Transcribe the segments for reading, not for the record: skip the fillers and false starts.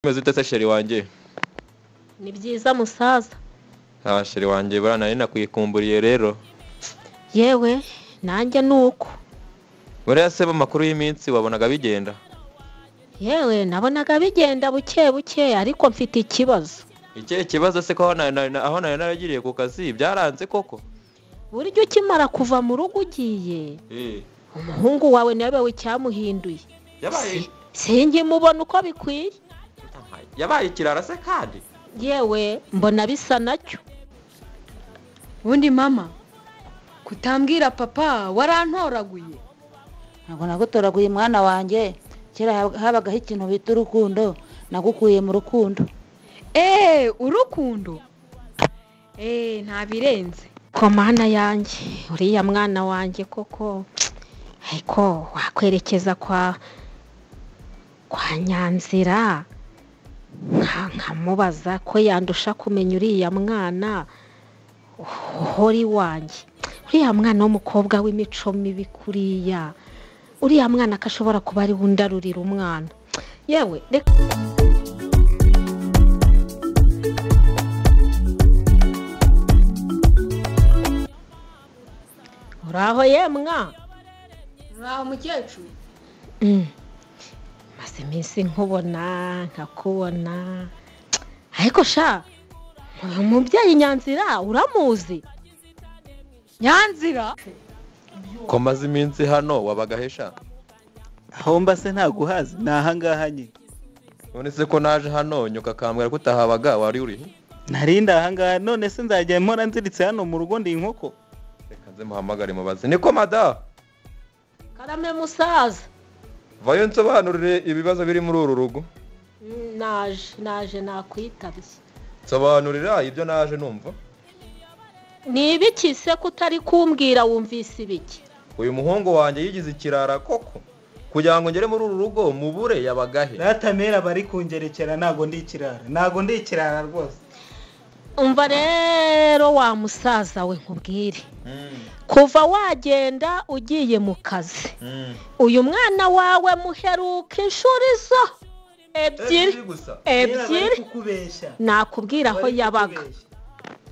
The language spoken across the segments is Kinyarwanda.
Umeze ute se chérie wanjye? Ni byiza musaza. Ah, chérie wanjye, buriya nari nakwikumburiye rero. Yewe, nanjye ni uko. Buriya se amakuru y'iminsi wabonaga bigenda? Yewe, nabonaga bigenda buke buke, ariko mfite ikibazo. Ikihe kibazo se, ko aho nari naragiriye ku kazi byaranze koko? Burya ukimara kuva mu rugo ugiye, umuhungu wawe nawe icyamuhinduye. Yabaye Sinkimubona uko bikwiye. Yabaye ikirara se kandi? Yewe, mbona bisa nacyo. Ubundi mama, kutambwira papa warantoraguye? Ntabwo nagutoraguye, mwana wanjye. Kera habagaho ikintu bita urukundo, nagukuye mu rukundo. Eee, urukundo, eee, ntabirenze. Ko mana yanjye, uriya mwana wanjye koko, ariko wakwerekeza kwa Nyanzira nkamubaza ko yandusha kumenya uriya mwana uhora iwanjye, uriya mwana w'umukobwa w'imico mibi kuriya, uriya mwana ko ashobora kuba ari we undarurira umwana. Yewe, reka. Uraho yemwa? Uraho mukecuru. Maze iminsi nkubona, nkakubona, ariko sha, uyu mubyeyi Nyanzira uramuzi? Nyanzira? Ko maze iminsi hano, wabaga hesha? Aho mba se ntabwo uhazi? Ni ahangaha nyine. None se ko naje hano nyuka akambwira ko utahabaga, wari uri he? Narindi ahangaha. None se nzajya mpora nziritse hano mu rugo? Ndi inkoko? Reka nze muhamagare mubaze. Niko mada? Karame musaza. Vayo nsobanurire ibibazo biri muri uru rugo. Naje, naje, nakwitabye. Nsobanurira ibyo naje numva. Ni ibiki se ko utari kumbwira? Wumvise ibiki? Uyu muhungu wanjye yigize ikirara koko, kugira ngo ngere muri uru rugo mubure. Yabagahe? Ratamera, bari kungerekera. Ntabwo ndi ikirara, ntabwo ndi ikirara rwose. Umva rero wa musaza we, nkubwire, kuva wagenda ugiye mu kazi, uyu mwana wawe muheruka inshuro izo ebyiri. Gusa? Ebyiri. Kukubeshya. Nakubwira aho yabaga.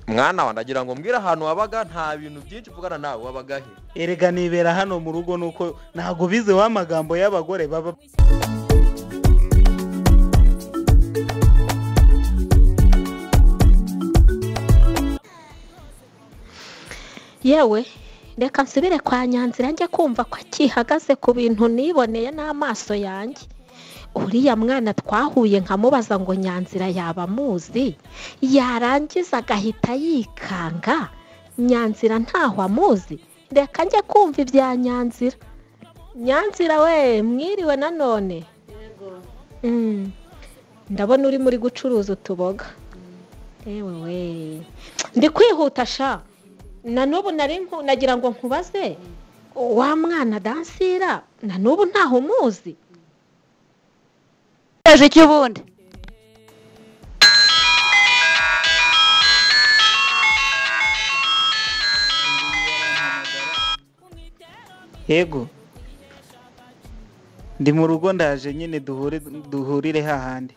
Mwana wa, ndagira ngo mbwire ahantu wabaga, nta bintu byinshi mvugana nawe. Wabaga he? Erega nibera hano mu rugo, nuko ntabwo bize wa magambo y'abagore baba. Yewe, reka nsubire kwa Nyanzira njye kumva ko akihagaze ku bintu niboneye n'amaso yanjye. Uriya mwana twahuye nkamubaza ngo Nyanzira yaba amuzi, yarangiza agahita yikanga. Nyanzira ntaho amuzi. Reka njye kumva ibya Nyanzira. Nyanzira we, mwiriwe nanone. Ndabona uri muri gucuruza utuboga. Yewe we, ndi kwihuta sha. Na n'ubu nari nagira ngo nkubaze, wa mwana Dansira na n'ubu ntaho umuzi? Ejo iki ubundi? Yego, ndi mu rugo, ndaje nyine, duhure, duhurire hahandi.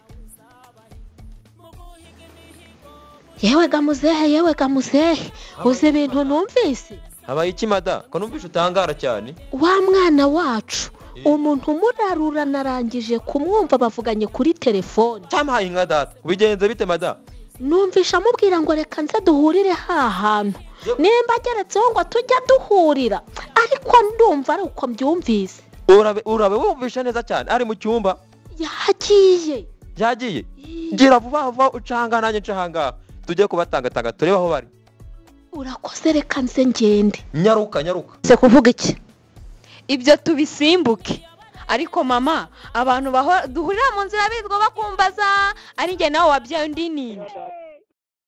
Yewe ga muzehe, yewe ga muzehe, uzi ibintu numvise? Habaye iki mada, ko numvise utangara cyane? Wa mwana wacu, umuntu umurarura narangije kumwumva bavuganye kuri telefone. Cyamuhaye inka data! Ubigenze bite mada? Numvisha amubwira ngo reka nze duhurire ha hantu, nimba ageretseho ngo tujya duhurira, ariko ndumva ari uko mbyumvise. Urabe urabe wumvishe neza cyane, ari mu cyumba? Yagiye. Yagiye? Gira vuba vuba ucanga, nanjye nca ahangaha, tujye kubatangatanga turebe aho bari. Urakoze, reka nze ngende. Nyaruka, nyaruka. Se kuvuga iki? Ibyo tubisimbuke, ariko mama, abantu baho duhurira mu nzira bizwa bakumbaza ari njye nawe wabyaye undi ninde?